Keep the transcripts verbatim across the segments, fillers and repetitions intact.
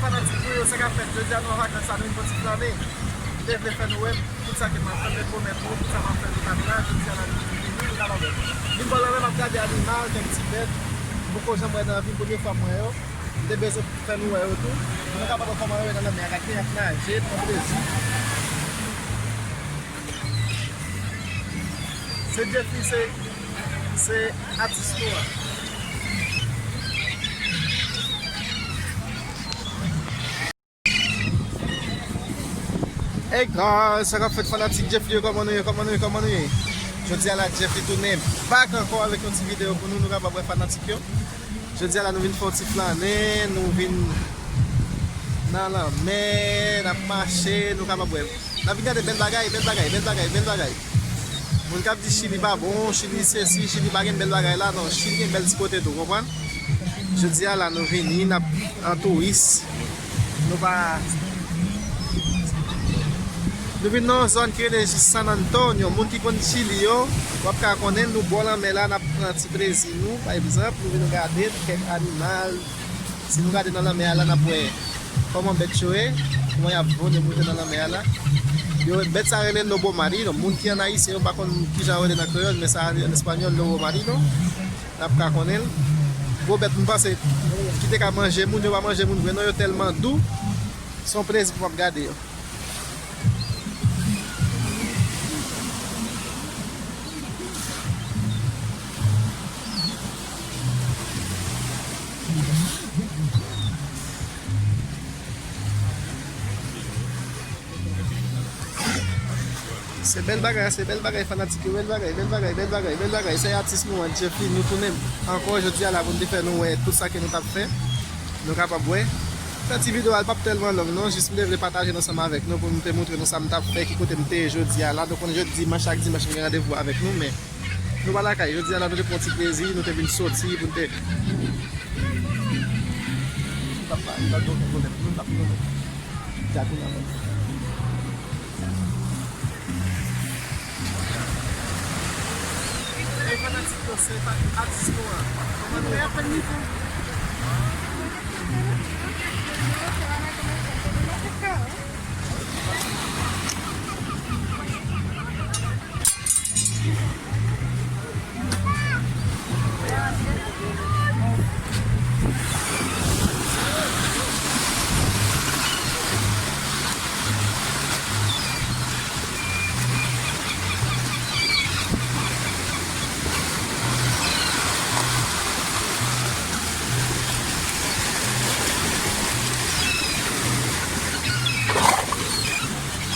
Fanatik nou yo, sa k ap fèt? Jodi a nou an vakans la, nou vin fè yon ti flane. M te vle fè nou wè tout sa ke m ap fè, m te pwomèt nou tout sa m ap fè nou t ap la. Jodi a la nou vin, nou kapab wè. Vin bò lanmè, m ap gade animal, kèk ti bèt. M poko janm wè nan vi m, premye fwa m wè yo. M te bezwen fè nou wè yo tou. Pou nou kapab wè kòman yo ye nan lanmè a, gade kijan y ap naje, pran plezi. Se Jeffrey, se, se atis nou an. Hey guys, sa k ap fèt fanatik Jeffrey yo, kòman nou ye, kòman nou ye, kòman nou ye? Jodi a la Jeffrey tounen back ankò avèk yon ti videyo pou nou, nou kapab wè fanatik yo. Jodi a la nou vin fè yon ti flannen, nou vin nan lanmè, n ap mache, nou kapab wè. N ap vin gade bèl bagay, bèl bagay, bèl bagay, bèl bagay. Moun k ap di Chili pa bon, Chili sesi, Chili pa gen bèl bagay la, non, Chili gen bèl ti kote tou, konprann? Jodi a la nou vini, n ap an touris. Nou pa. Nou vin nan yon zòn ki rele San Antonio. Moun ki konn Chili yo, w ap ka konnen nou bò lanmè la, n ap pran ti plezi nou. Pa egzanp, nou vin gade kèk animal. Si nou gade nan lanmè a la, n ap wè kòman bèt yo ye, kòman y ap vole moute nan lanmè a la. Yo, bèt sa rele lobo marino. Moun ki an ayisyen, yo pa konn kijan yo rele nan kreyòl, men sa an espanyòl, lobo marino. N ap ka konnen l. Gwo bèt, m panse, ki te ka manje moun, yo pa manje moun vre non, yo tèlman dou. Se yon plezi pou m ap gade yo. Se bèl bagay, se bèl bagay, fanatik yo, bèl bagay, bèl bagay, bèl bagay, bèl bagay. Se atis nou an, Jeffrey, nou tounen ankò jodi a la pou n te fè nou wè tout sa ke nou t ap fè. Nou kapab wè. Fè ti videyo a, l p ap tèlman long non, jis m te vle pataje l ansanm avèk nou pou m te montre nou sa m t ap fè, ki kote m te ye jodi a la. Nou konnen jodi dimanch, chak dimanch m gen randevou avèk nou, men nou pa lakay. Jodi a la, nou te pran ti plezi, nou te vin soti pou n te. Papa, nou pral pran konet, nou pral pran konet. Jacob la. Hey, fanatik yo, se pa atis nou an. Kòman nou ye?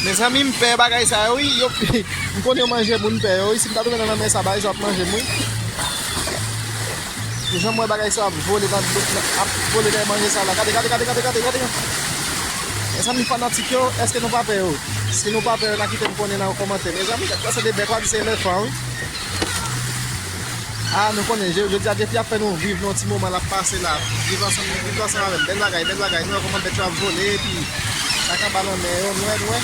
Mezanmi, m pè bagay sa yo, wi. Yo, m konnen yo manje moun, m pè yo, wi. Si m ta tounen nan lanmè sa, bagay sa ap manje m, wi. Jan m wè bagay sa ap vole nan, nan, ap vole dèyè manje sa la. Gade, gade, gade, gade, gade, gade. Mezanmi, fanatik yo, èske nou pa pè yo? Si nou pa pè yo, n a kite m konnen nan yon kòmantè. Mezanmi, gade sa, se de bèt, w a di se elefan, wi. Ah, nou konnen, je-, jodi a Jeffrey ap fè nou viv nan yon ti moman l ap pase la. Viv ansanm, viv ansanm avè m. Bèl bagay, bèl bagay. Nou wè kòman bèt yo ap vole, epi sa k anba lanmè yo, nou wè, nou wè.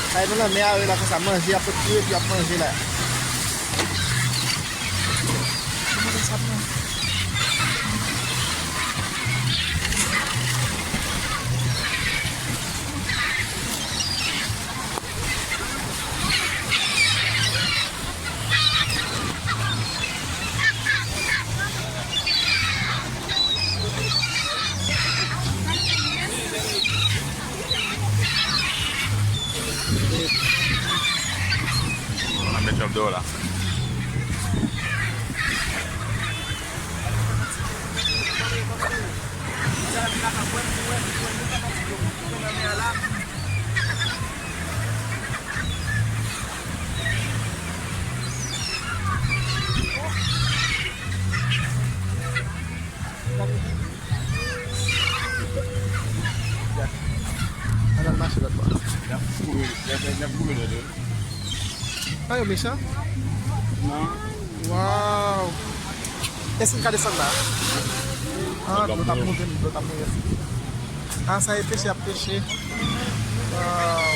Sa e nan lanmè a, yo la konsa, manje, y ap sot pye, epi y ap manje la. Kòman sa pran? Nan men djòb dèyè w la. Ann al mache lòt bò. Y ap kouri, y ap, y ap kouri lòt yo. A yo mechan? Non. Waw. Èske n ka desann la? Ah, dlo t ap monte, dlo t ap monte. Ah, sa e peche y ap peche. Waw.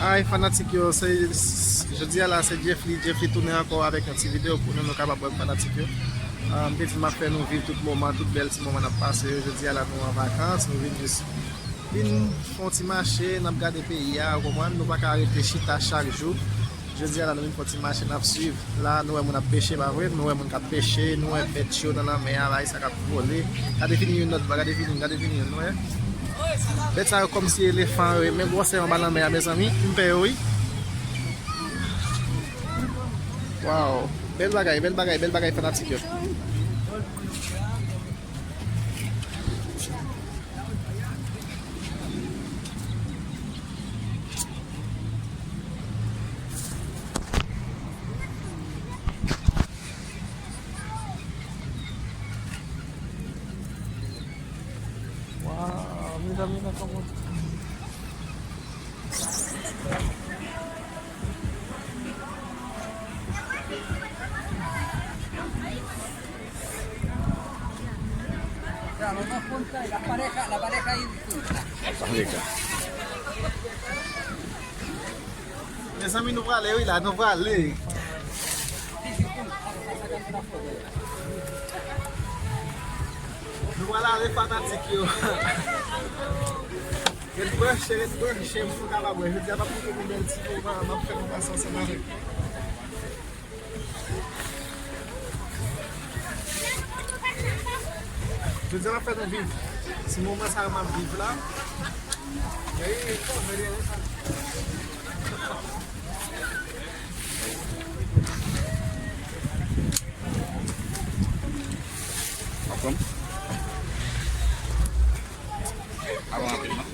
Ay, fanatik yo, se, jodi a la, se Jeffly. Jeffly tounen ankò avèk yon ti videyo pou nou, nou kapab wè fanatik yo. Ah, m te di m ap fè nou viv tout moman, tout bèl ti moman n ap pase yo. Jodi a la, nou an vakans, nou vin jis vin fè yon ti mache, n ap gade peyi a, ou konprann? Nou pa ka rete chita chak jou. Jodi a la, nou vin fè yon ti mache, n ap swiv. La, nou wè moun ap peche, pa vre? Nou wè moun k ap peche, nou wè bèt yo nan lanmè a, bagay sa k ap vole. Gade vini youn lòt bò, gade vini, gade vini youn, nou wè. Bèt sa yo kòmsi elefan yo ye, men gwosè anba lanmè a, mezanmi, m pè yo, wi. Waw. Bèl bagay, bèl bagay, bèl bagay, fanatik yo. Waw, mezanmi, nan kòman. Mezanmi, nou prale, wi, la, nou prale. Nou prale ale, fanatik yo. Ret branche, ret branche, pou nou kapab wè. Jodi a, n ap kite pou bèl ti moman, n ap fè nou pase ansanm avèk. Jodi a, n ap fè nou viv. Ti moman sa yo m ap viv la. Ansanm. Avan anpil, non?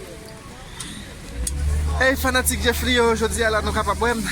Hey, fanatik Jeffly yo, jodi a la nou kapab wè m.